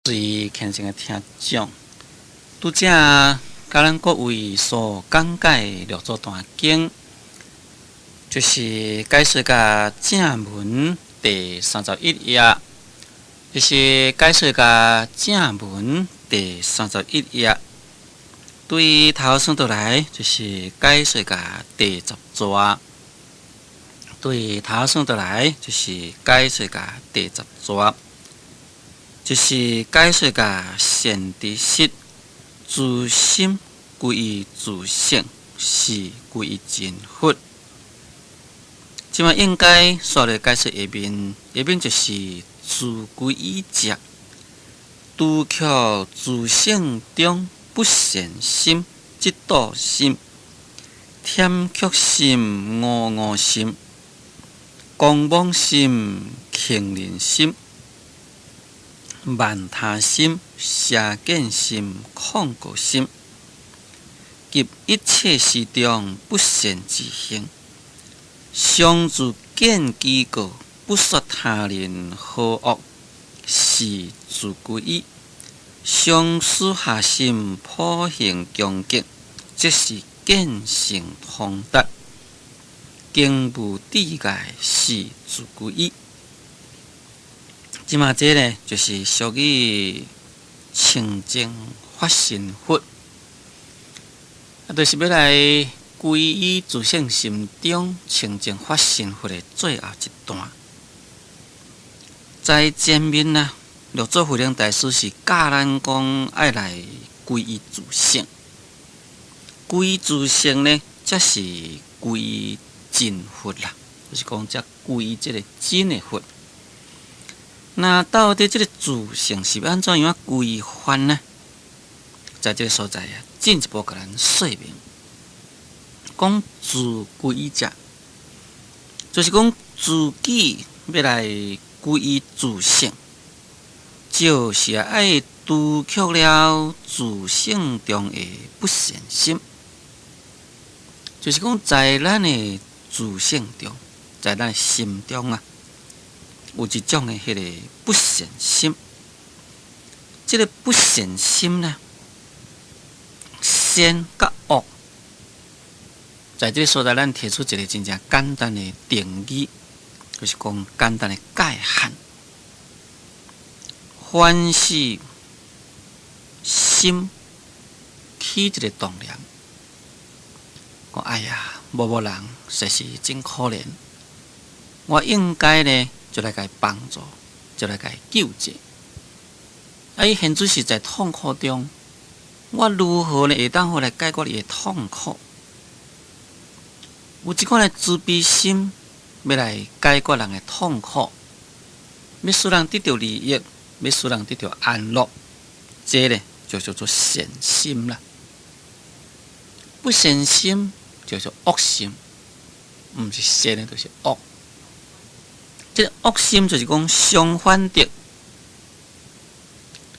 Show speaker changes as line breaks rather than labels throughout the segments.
是虔誠的聽眾，拄才佮咱各位所講解的六祖壇經，就是解說甲正文第三十一頁，就是解說甲正文第三十一頁，對頭算倒來就是解說甲第十逝，對頭算倒來就是解說甲第十逝。就是解說甲善知識慈心歸依自性，是歸依真佛。這馬應該煞來解說下面，下面就是自歸依者，除卻自性中不善心、嫉妒心、貪卻心、五惡心、狂妄心、輕佞心、慢他心、邪見心、控告心，及一切時中不善之行，常自見其過，不說他人好惡，是自歸依；常思下心，普行恭敬，這是見性通達，經無智界，是自歸依。這馬這呢，就是屬於清淨法身佛，啊，就是欲來歸依自性心中清淨法身佛的最後一段。在前面呢，六祖慧能大師是教咱講愛來歸依自性，歸依自性呢，才是歸依真佛啦，就是講才歸依這个真的佛。那到底這个自性是按怎樣規範呢？在這个所在啊，進一步共咱說明，講自歸依者，就是講自己欲來歸依自性，就是愛除卻了自性中的不善心，就是講在咱的自性中，在咱的心中啊，有一種的彼个不善心，這个不善心呢，善佮惡，在這个所在，咱提出一个真正簡單的定義，就是講簡單的界限。凡是心起一个動念，講哎呀，某某人實在是真可憐，我應該呢，就來共伊幫助，就來共伊救濟。啊，伊現在是在痛苦中，我如何呢會當好來解決伊的痛苦？有這款的慈悲心，欲來解決人的痛苦，欲使人得著利益，欲使人得著安樂，這呢就叫做善心啦。不善心叫做惡心，毋是善的，就是惡。這个惡心就是講相反的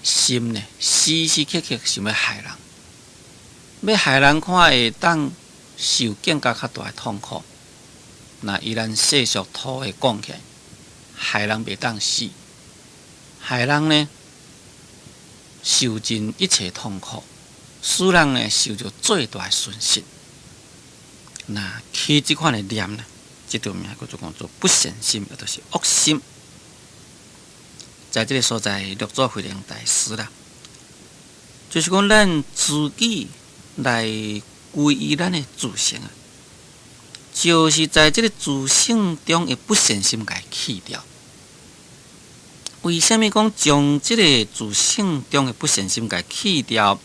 心呢，時時刻刻想欲害人，欲害人看會當受更加較大的痛苦。那以咱世俗土話講起來，害人袂當死，害人呢受盡一切痛苦，使人呢受著最大的損失。那起這款的念呢，這條名叫做講做不善心，也就是惡心。在這个所在，六祖慧能大師啦，就是講咱自己來歸依咱的自性啊，就是在這个自性中的不善心共伊去掉。為啥物講將這个自性中的不善心共伊去掉，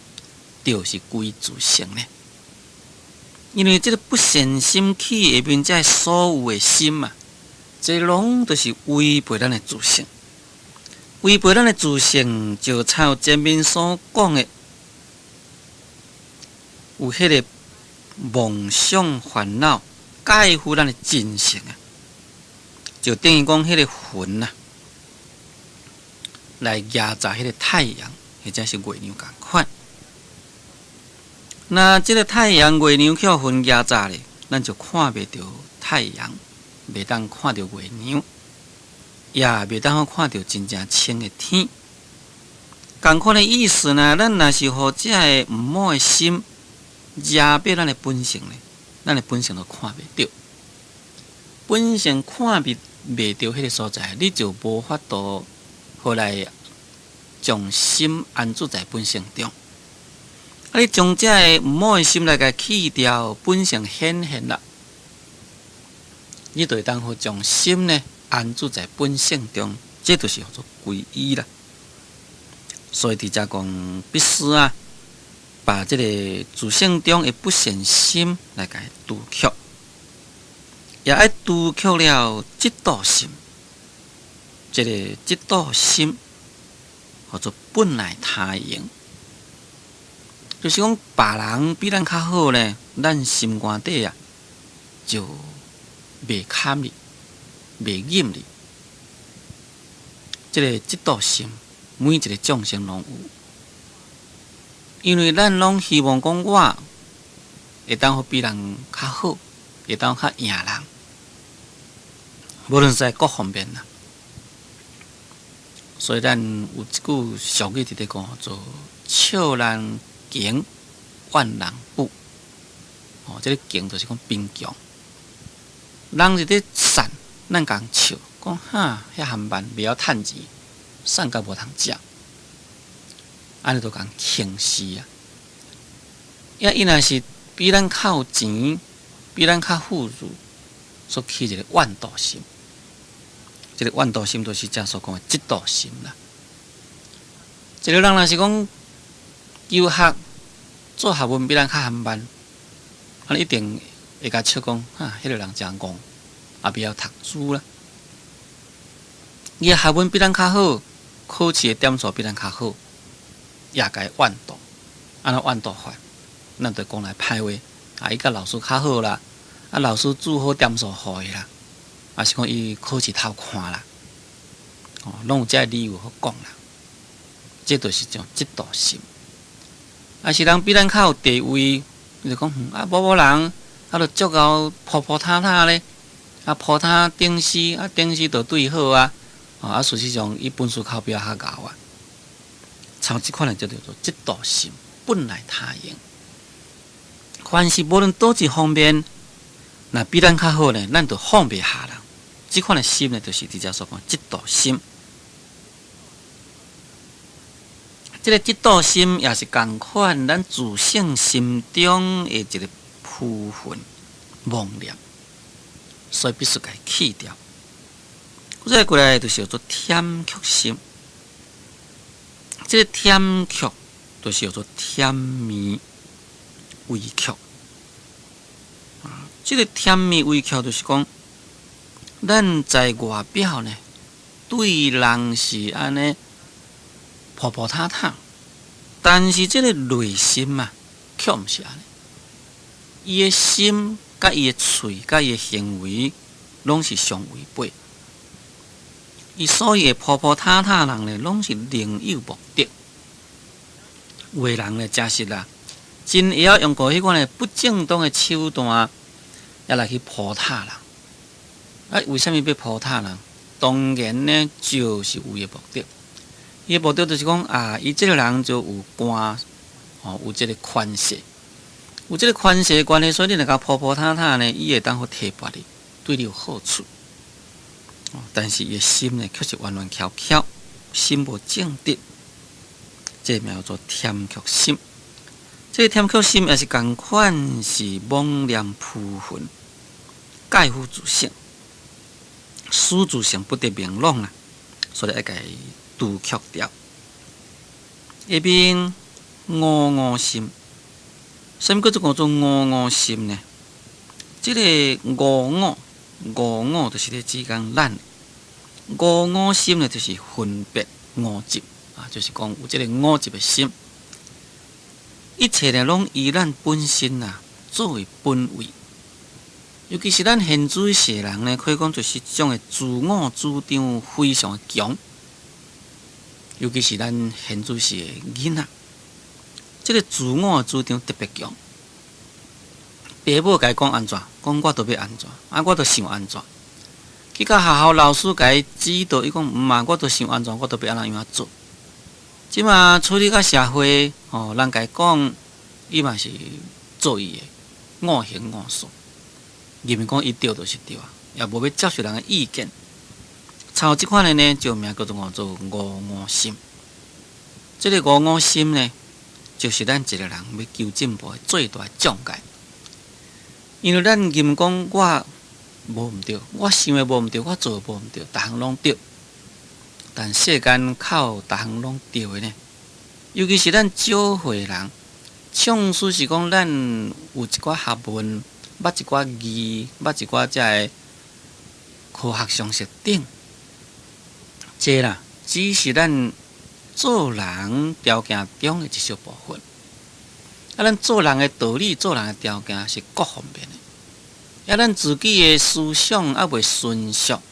就是歸自性呢？因為這个不善心起下面，這所有的心啊，這攏都是違背咱的自性，違背咱的自性，就像前面所講的，有彼个妄想煩惱蓋覆咱的真性啊，就等於講彼个雲啊，來壓在彼个太陽，或者是月亮仝款。那這个太陽、月亮予雲壓遮咧，咱就看袂著太陽，袂當看著月亮，也袂當好看著真正清的天。仝款的意思呢，咱若是予這个毋好的心遮蔽咱的本性呢，咱的本性都看袂著。本性看袂著彼个所在，你就無法度予來將心安住在本性中。啊，你將這个毋好的心來共去掉，本性顯現啦，你就會當予將心呢安住在本性中，這就是叫做皈依啦。所以佇遮講必須啊，把這個自性中的不善心來共除卻，也愛除卻了嫉妒心。這個嫉妒心叫做本來他迎，就是講別人比咱較好呢，咱心肝底啊就袂堪哩，袂忍哩。這個嫉妒心，每一個眾生攏有，因為咱攏希望講我會當予比人較好，會當較贏人，無論是在各方面啦。所以咱有一句俗語佇咧講，做笑人窮，怨人富。哦，這個窮就是講貧窮。人佇咧散，咱共笑，講哈，遐含慢，袂曉趁錢，散甲無通食，按呢就共輕視啊！啊，伊若是比咱較有錢，比咱較富裕，所起一個怨妒心，這個怨妒心就是遮所講的嫉妒心啦。一個人若是講求學做學問比咱較含慢，按呢一定會共笑講，哈，彼個人誠戇，也袂曉讀書啦。伊的學問比咱較好，考試的點數比咱較好，也共怨妒，按怎怨妒法？咱就講來歹話，啊，伊佮老師較好啦，啊，老師注好點數予伊啦，啊是講伊考試頭看啦，哦，攏有這个理由好講啦。這就是一種嫉妒心。啊是人比咱較有地位，伊就講，啊，某某人啊，著足𠢕鋪鋪沓沓咧，啊，鋪沓頂司，啊，頂司就對伊好啊。啊，事實上，伊本事較比較𠢕啊。像這款的就叫做嫉妒心，本來他迎。凡是無論佗一方面，若比咱較好呢，咱就放袂下啦。這款的心呢，就是佇遮所講嫉妒心。這個嫉妒心也是仝款，咱自性心中的一個浮雲妄念，所以必須共去掉。再過來就是叫做舔卻心，這個舔卻就是叫做舔味違卻。啊，這個舔味違卻就是講，咱在外表呢，對人是按呢鋪鋪沓沓，但是這個內心啊，卻毋是按呢。伊的心、佮伊的喙、佮伊的行為，攏是相違背。伊所以會鋪鋪沓沓人呢，攏是另有目的。有的人呢，誠實啦，真會曉用過彼款的不正當的手段，也來去鋪沓人。啊，為啥物欲鋪沓人？當然呢，就是有伊的目的。伊的目的就是講啊，伊這個人就有官，哦，有這個權勢，有這個權勢的關係，所以你若共鋪鋪沓沓呢，伊會當好提拔你，對你有好處。但是伊的心呢，卻是彎彎曲曲，心無正直，這名叫做舔卻心。這個舔卻心也是仝款，是妄念浮雲，蓋覆自性，使自性不得明朗啦，所以愛共除卻掉。下面五五心，啥物叫做叫做五五心呢？這個五五。五五就是咧指講咱五五心呢，就是分別五執啊，就是講有這個五執的心，一切呢攏以咱本身啊作為本位，尤其是咱現在世人呢，可以講就是這種的自我主張非常的強，尤其是咱現在世的囡仔，這個自我的主張特別強。爸母共伊講按怎，講我就欲按怎，啊，我就想按怎。去到學校，老師共伊指導，伊講毋嘛，我就想按怎，我就欲按怎樣做。這馬處理佮社會，吼，人共伊講，伊嘛是做伊的，我行我素，認為講伊對就是對啊，也無欲接受人的意見。像這款的呢，就名叫做叫做五五心。這个五五心呢，就是咱一个人欲求進步的最大障礙。因為咱認講我無毋對，我想的無毋對，我做的無毋對，逐項攏對。但世間較有逐項攏對的呢？尤其是咱少歲人，縱使是講咱有一寡學問，捌一寡字，捌一寡遮个科學常識等，這啦，只是咱做人條件中的一小部分。啊，咱做人的道理、做人的條件是各方面的。啊，咱自己的思想猶未純熟，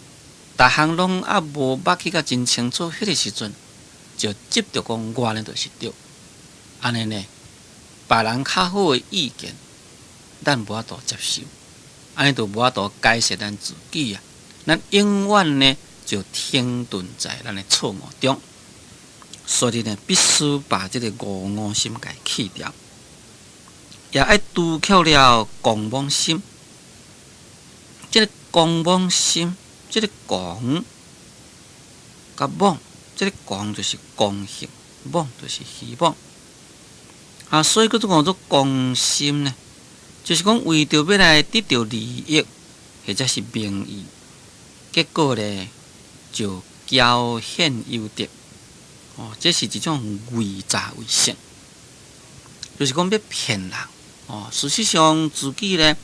逐項攏猶無捌去甲真清楚，彼个時陣就執著講我呢就是對。按呢呢，別人較好的意見，咱無法度接受，按呢就無法度解釋咱自己啊。咱永遠呢就停頓在咱的錯誤中，所以呢，必須把這个五五心共去掉，也愛除卻了狂妄心。這个狂妄心，這个狂佮妄，這个狂就是狂性，妄就是虛妄。啊，所以叫做講做狂心呢，就是講為著欲來得著利益，或者是名譽，結果呢就驕顯優德。哦，這是一種偽詐為性，就是講欲騙人。哦，事實上自己呢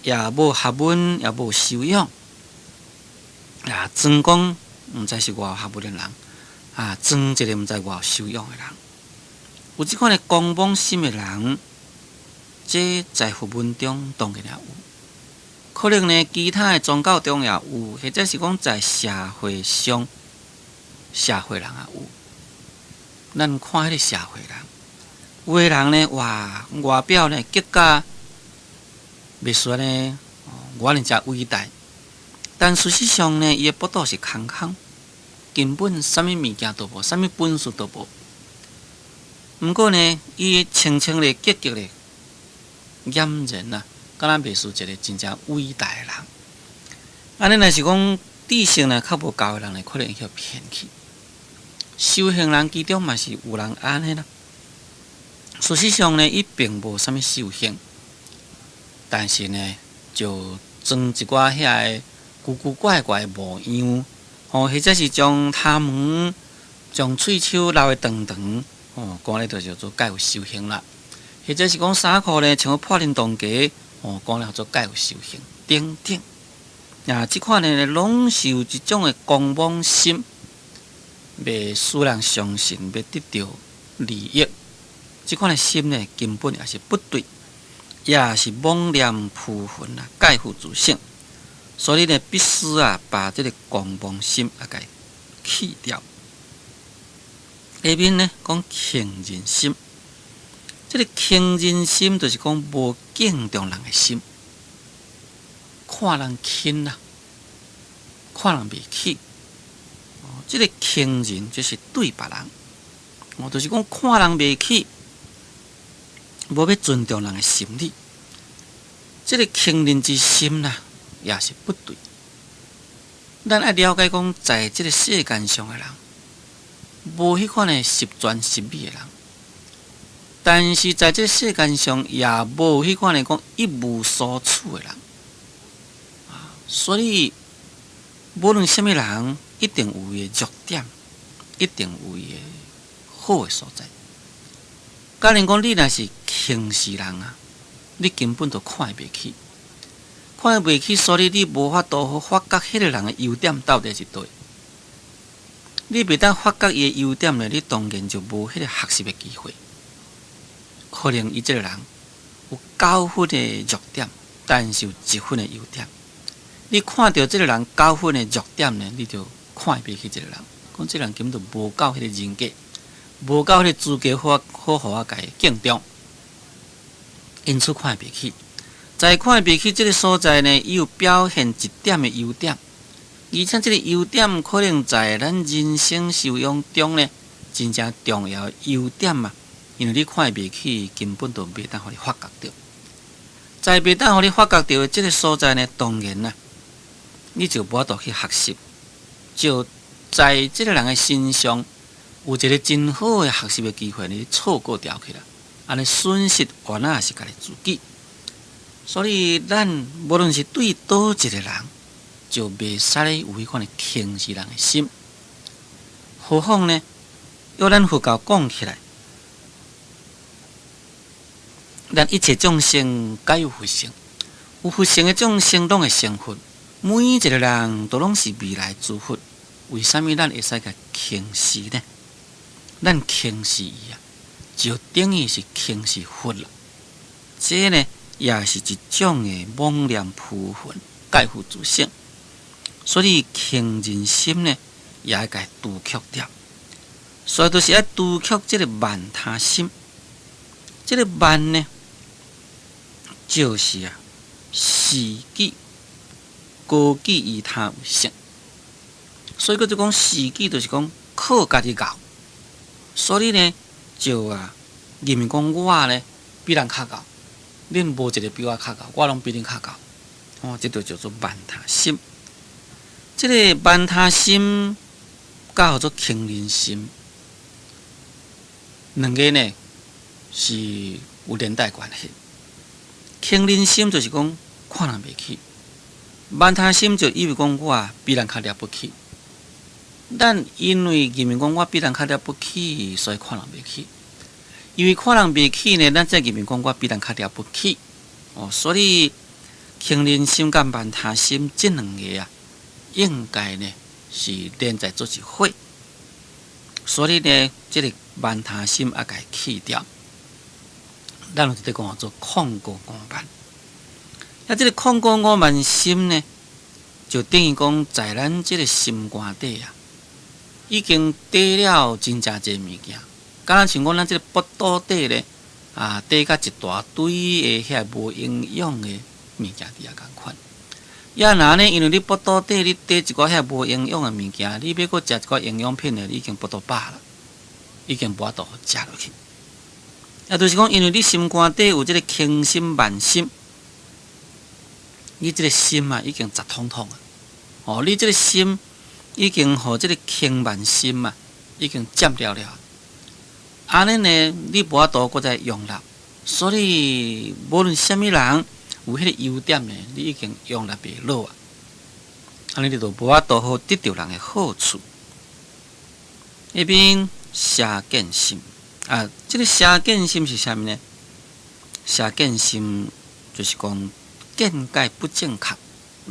也無學問，也無修養，啊，裝講毋知是偌有學問的人，啊，裝一个毋知偌有修養的人。有這款的狂妄心的人，這在佛門中當然也有，可能呢其他的宗教中也有，或者是講在社會上，社會人也有。咱看彼个社會人，有的人呢，哇，外表呢，激甲袂輸呢，我呢誠偉大，但事實上呢，伊的腹肚是空空，根本啥物物件都無，啥物本事都無。毋過呢，伊清清咧、積極咧，儼然啊，敢若袂輸一个真正偉大的人。按呢，若是講知識呢較無夠的人呢，可能會予騙去。修行人其中嘛是有人按呢啦。事實上呢，伊並無啥物修行，但是呢，就裝一寡遐个古古怪怪的模樣，吼，或者是將頭毛、將喙鬚留得長長，吼，講咧就叫做蓋有修行啦。或者是講衫褲呢，穿破冷當家，吼，講咧叫做蓋有修行，等等。啊，這款呢，攏是有一種的狂妄心，欲使人相信，欲得著利益。這款的心呢，根本也是不對，也是妄念浮雲啊，蓋覆自性。所以呢，必須啊，把這个狂妄心啊，共去掉。下面呢，講輕人心。這个輕人心就是講無敬重人的心，看人輕啊，看人袂起。哦，這个輕人就是對別人，哦，就是講看人袂起，無欲尊重人的心理。這个輕人之心啦，也是不對。咱愛了解講，在這个世間上的人，無彼款的十全十美的人，但是在這世間上也無彼款的講一無所處的人。啊，所以無論啥物人，一定有伊的弱點，一定有伊的好的所在。假如講你若是輕視人啊，你根本就看伊袂起，看伊袂起，所以你無法度發覺彼个人的優點到底佇佗。你袂當發覺伊的優點呢，你當然就無彼个學習的機會。可能伊這个人有9分的弱點，但是有1分的優點。你看著這个人9分的弱點呢，你就看袂起這个人，講這个人根本就無夠彼个人格，無夠彼個資格好好予我共伊敬重，因此看袂起。在看袂起這个所在呢，伊有表現一點的優點，而且這个優點可能在咱人生修養中呢，真正重要的優點啊，因為你看袂起，根本就袂當予你發覺著。在袂當予你發覺著的這个所在呢，當然啊，你就無法度去學習。就在這个人的身上有一个真好的學習的機會，你錯過掉去啦，按呢損失原來是家己自己。所以咱無論是對佗一个人，就袂使有彼款的輕視人的心。何況呢？用咱佛教講起來，咱一切眾生皆有佛性，有佛性的眾生攏會成佛。每一个人都攏是未來諸佛。為啥物咱會使共輕視呢？咱輕視伊啊，就等於是輕視佛啦。這呢，也是一種的妄念浮雲，蓋覆自性。所以輕人心呢，也愛共除卻掉。所以就是愛除卻這个慢他心。這个慢呢，就是啊，視己高舉以他為上。所以閣就講視己，就是講靠家己𠢕。所以呢，就啊，認為講我呢比人較𠢕，恁無一个比我較𠢕，我攏比恁較𠢕。哦，這就叫做慢他心。這个慢他心，佮號做輕人心，兩个呢是有連帶關係。輕人心就是講看人袂起，慢他心就以為講我比人較了不起。咱因為認為講我比人較了不起，所以看人袂起。因為看人袂起呢，咱才認為講我比人較了不起。哦，所以輕人心佮慢他心這兩个啊，應該呢是連在做一伙。所以呢，這个慢他心愛共去掉。咱有一个講做控過傲慢。啊，這个控過傲慢心呢，就等於講在咱這个心肝底啊，已經貯了真正濟物件，敢若像講咱這个腹肚底咧，啊，貯甲一大堆的遐無營養的物件佇遐仝款。也若呢，因為你腹肚底你貯一寡遐無營養的物件，你欲閣食一寡營養品的，你已經腹肚飽啦，已經無法度食落去。啊，就是講，因為你心肝底有這个輕心慢心，你這个心啊已經雜統統啊，哦，你這个心已經予這个輕慢心啊，已經佔了了。按呢呢，你無法度閣再容納，所以無論啥物人有彼个優點呢，你已經容納袂落啊。按呢你就無法度好得著人的好處。彼邊邪見心啊，這个邪見心是啥物呢？邪見心就是講見解不正確，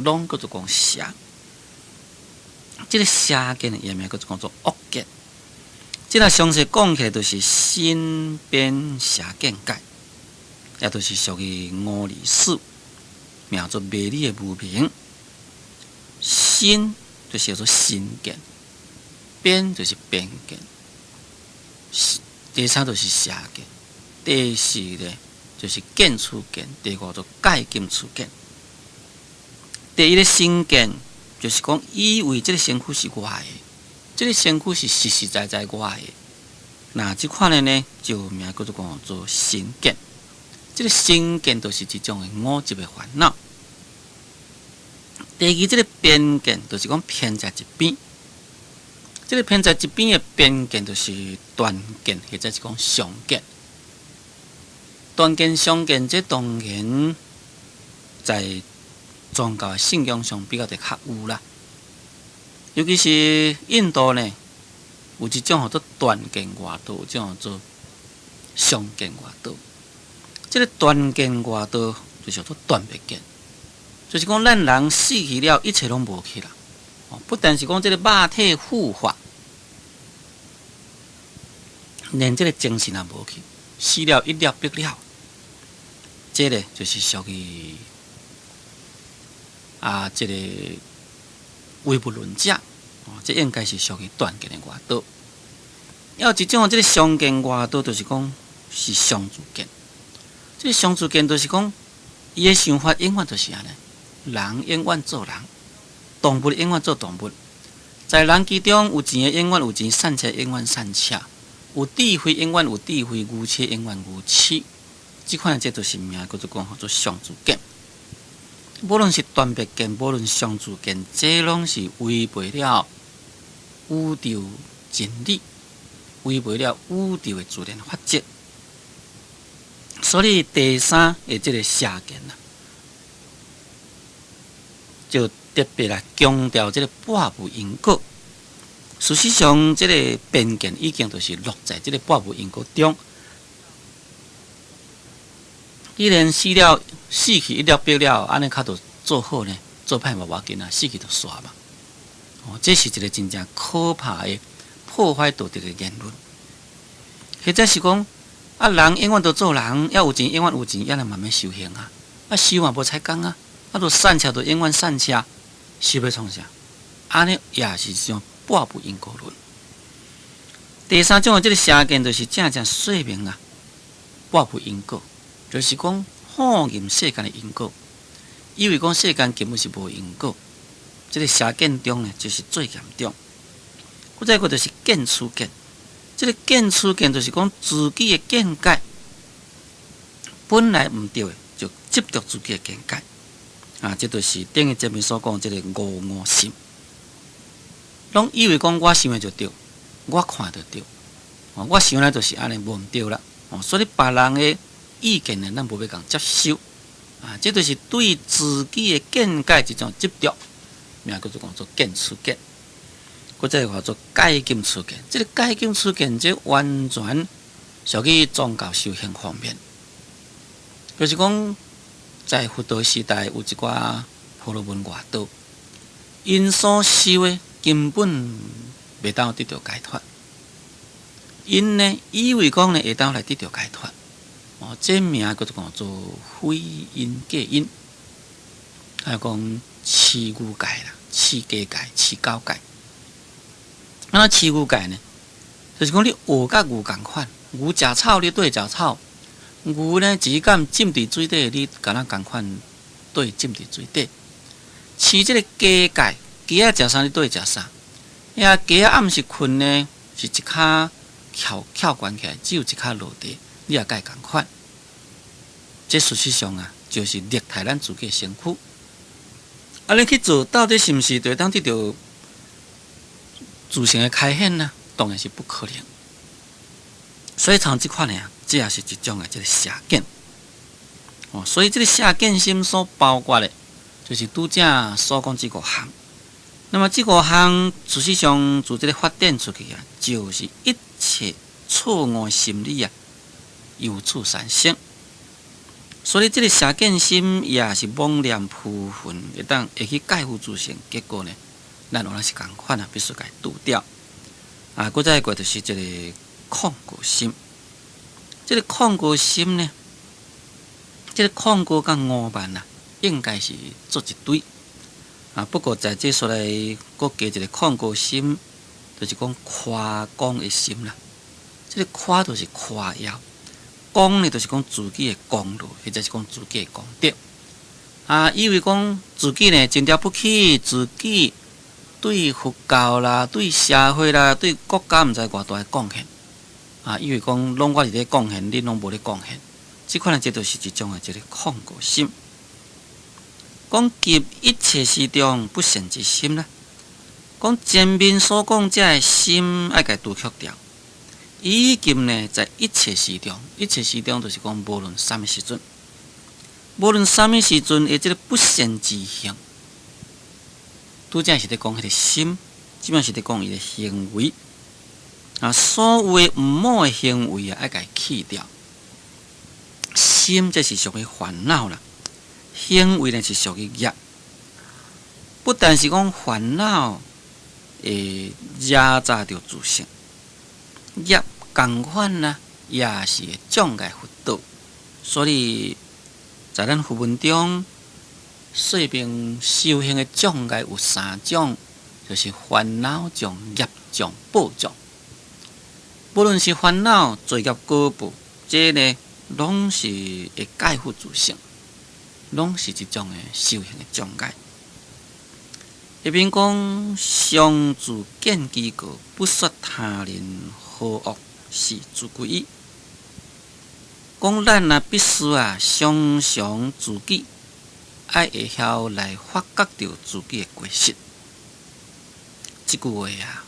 攏叫做講邪。這个邪見的異名叫做講做惡見。這若詳細講起來，就是身邊邪見解，也就是屬於五里四，名做迷理的無明。身就是叫做身見，邊就是邊見，第三就是邪見，第四呢就是見處見，第五做戒禁取見。第一个身見，就是講以為這个身軀是我的。這个身軀是實實在在我的，那這款的呢，就名叫做講做身見。這个身見就是一種的五執的煩惱。第二，這个邊見就是講偏在一邊。這个偏在一邊的邊見就是斷見，或者是講常見。斷見、常見，這當然在宗教的信仰上比較就較有啦。尤其是印度呢，有一種號做斷見外道，有一種號做常見外道。這个斷見外道就是叫做斷滅見，就是講咱人死去了，一切攏無去啦。不但是講這个肉體腐化，連這个精神也無去，死了一了百了。這个就是屬於啊，這个唯物論者，哦，這應該是屬於斷見的外道。還有一種這个常見外道，就是講是常住見。這个常住見就是講，伊的想法永遠就是按呢，人永遠做人，動物永遠做動物。在人之中有錢的永遠有錢，散赤永遠散赤。有智慧永遠有智慧，愚痴永遠愚痴。這款這就是名叫做講做上智見。無論是斷別見，無論上智見，這攏是違背了宇宙真理，違背了宇宙的自然法則。所以第三的這個邪見啊，就特別來強調這個撥無因果。事實上，這個偏見已經就是落在這個撥無因果中。既然死了，死去一了百了，按呢較著做好呢，做歹嘛無要緊啊，死去就煞嘛。哦，這是一個真正可怕的破壞道德的言論，或者是講啊，人永遠都做人，猶有錢永遠有錢，猶來嘛免修行啊，啊修嘛無彩工啊，啊著散赤就永遠散赤，修欲創啥？按呢也是一種撥無因果論。第三種的這個邪見，就是正正說明啊，撥無因果。就是講否認世間的因果，以為講世間根本是無因果，這個邪見中呢，就是最嚴重。閣再一個就是見取見，這個見取見就是講自己的見解本來毋對的，就執著自己的見解。啊，這就是等於前面所講這個五五心，攏以為講我想的就對，我看就對，我想的就是按呢，無毋對啦。哦，所以別人的意見呢，咱無欲共接受，啊，這就是對自己的見解一種執著，名叫做講做見取見，閣再叫做戒禁取見。這個戒禁取見，這完全屬於宗教修行方面，就是講在佛陀時代有一寡婆羅門外道，𪜶所修的根本袂當得到解脫，𪜶呢以為講呢會當來得到解脫。哦，這名叫做講做非因過因，還有講飼牛界啦、飼雞界、飼狗界。啊，飼牛界呢，就是講你學佮牛仝款，牛食草你綴食草，牛呢只敢浸佇水底，你敢若仝款綴浸佇水底。飼這個雞界，雞仔食啥你綴食啥。遐雞仔暗時睏呢，是一跤翹翹懸起來，只有一跤落地，你也共伊仝款。這事實上啊，就是虐待咱自己的身軀。按呢去做，到底是毋是就會當得著自性的開顯呢？當然是不可能。所以像這款的啊，這也是一種的這個邪見。哦，所以這個邪見心所包括的，就是拄才所講這五項。那麼這五項事實上自這個發展出去啊，就是一切錯誤的心理啊，由此產生。所以，這個邪見心也是妄念浮雲，會當會去蓋覆自性，結果呢，咱原來是仝款啊，必須共伊除掉。啊，閣再一個就是這個控告心。這個控告心呢，這個控告佮傲慢啊，應該是做一對。啊，不過在這所來，閣加一個控告心，就是講誇功的心啦。這個誇就是誇耀。講呢，就是講自己的功勞，或者是講自己的功德。啊，以為講自己呢真了不起，自己對佛教啦、對社會啦、對國家毋知偌大的貢獻。啊，以為講攏我佇咧貢獻，恁攏無咧貢獻。這款的這就是一種的這個控告心。講及一切時中不善之心啦，講前面所講這个心愛共除卻掉。以及呢，在一切時中，一切時中就是講，無論啥物時陣，無論啥物時陣，的這個不善之行，拄才是咧講彼個心，這擺是咧講伊的行為。啊，所有的毋好的行為啊，愛共伊去掉。心這是屬於煩惱啦，行為呢是屬於業。不但是講煩惱會惹雜著自性，業仝款啦，也是會障礙佛道。所以在咱佛門中，說明修行的障礙有三種，就是煩惱障、業障、報障。無論是煩惱、罪業果報，這呢攏是會蓋覆自性，攏是一種的修行的障礙。下面講，常自見其過，不說他人好惡。是自歸依。講咱啊必須啊常常自己愛會曉來發覺著自己的過失。這句話啊，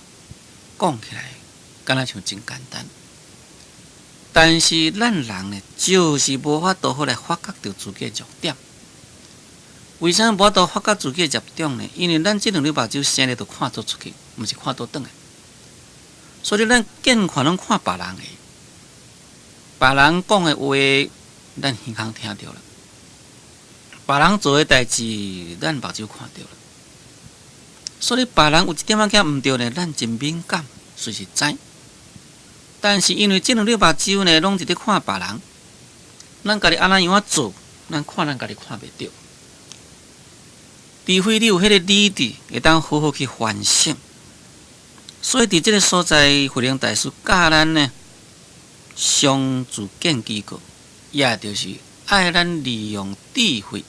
講起來敢若像真簡單，但是咱人呢，就是無法度好來發覺著自己的弱點。為啥無法度發覺自己的弱點呢？因為咱這兩隻目睭生咧就看倒出去，毋是看倒轉來，所以咱見看攏看別人的，別人講的話，咱耳孔聽著啦；別人做的代誌，咱目睭看著啦。所以別人有一點仔仔毋對呢，咱真敏感，隨時知。但是因為這兩隻目睭呢，攏佇咧看別人，咱家己按怎樣仔做，咱看咱家己看袂著。除非你有彼個理智，會當好好去反省。所以佇這个所在，慧能大師教咱呢，常自見其過，也就是愛咱利用智慧，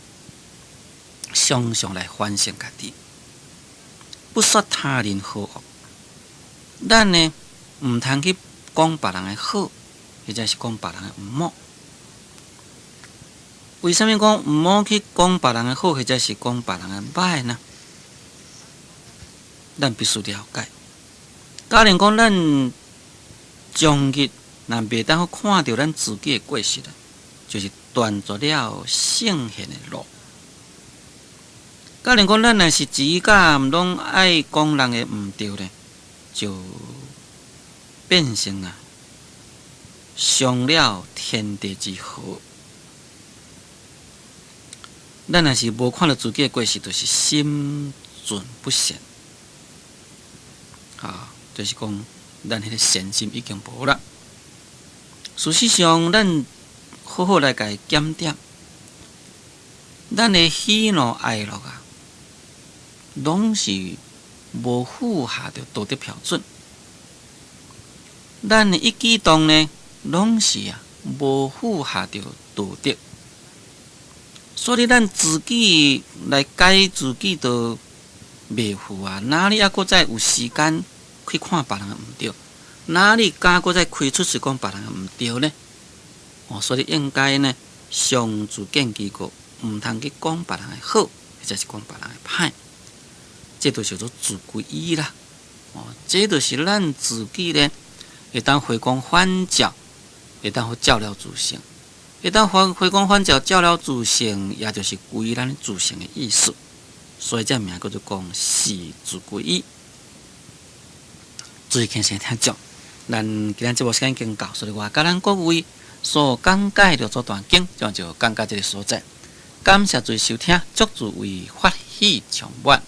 常常來反省家己，不說他人好惡。咱呢，毋通去講別人的好，或者是講別人的毋好。為啥物講毋好去講別人的好，或者是講別人的歹呢？咱必須了解。假如講咱終日若袂當好看著咱自己的過失，就是斷絕了聖賢的路。假如講咱若是一竿攏愛講人的毋對咧，就變成啊傷了天地之和。咱若是無看著自己的過失，就是心存不善，啊，就是講咱彼个善心已經無啦。事實上，咱好好來共伊檢點，咱的喜怒哀樂啊，攏是無符合著道德標準。咱的一舉動呢，攏是啊無符合著道德。所以咱自己來改自己都袂赴啊，哪裡猶閣再有時間去看別人的毋對？哪裡敢閣再開出喙講別人的毋對呢？哦，所以應該呢，常自見其過，毋通去講別人的好，或者是講別人的歹，這就叫做自歸依啦。哦，這就是咱自己呢，會當回光返照，會當好照了自性。會當回回光返照，照了自性，也就是歸咱自性的意思。所以這名叫做講是自歸依。注意聽先聽眾，咱今日節目時間已經到，所以我佮咱各位所講解六祖壇經，就講到這个所在。感謝諸位收聽，祝諸位法喜充滿。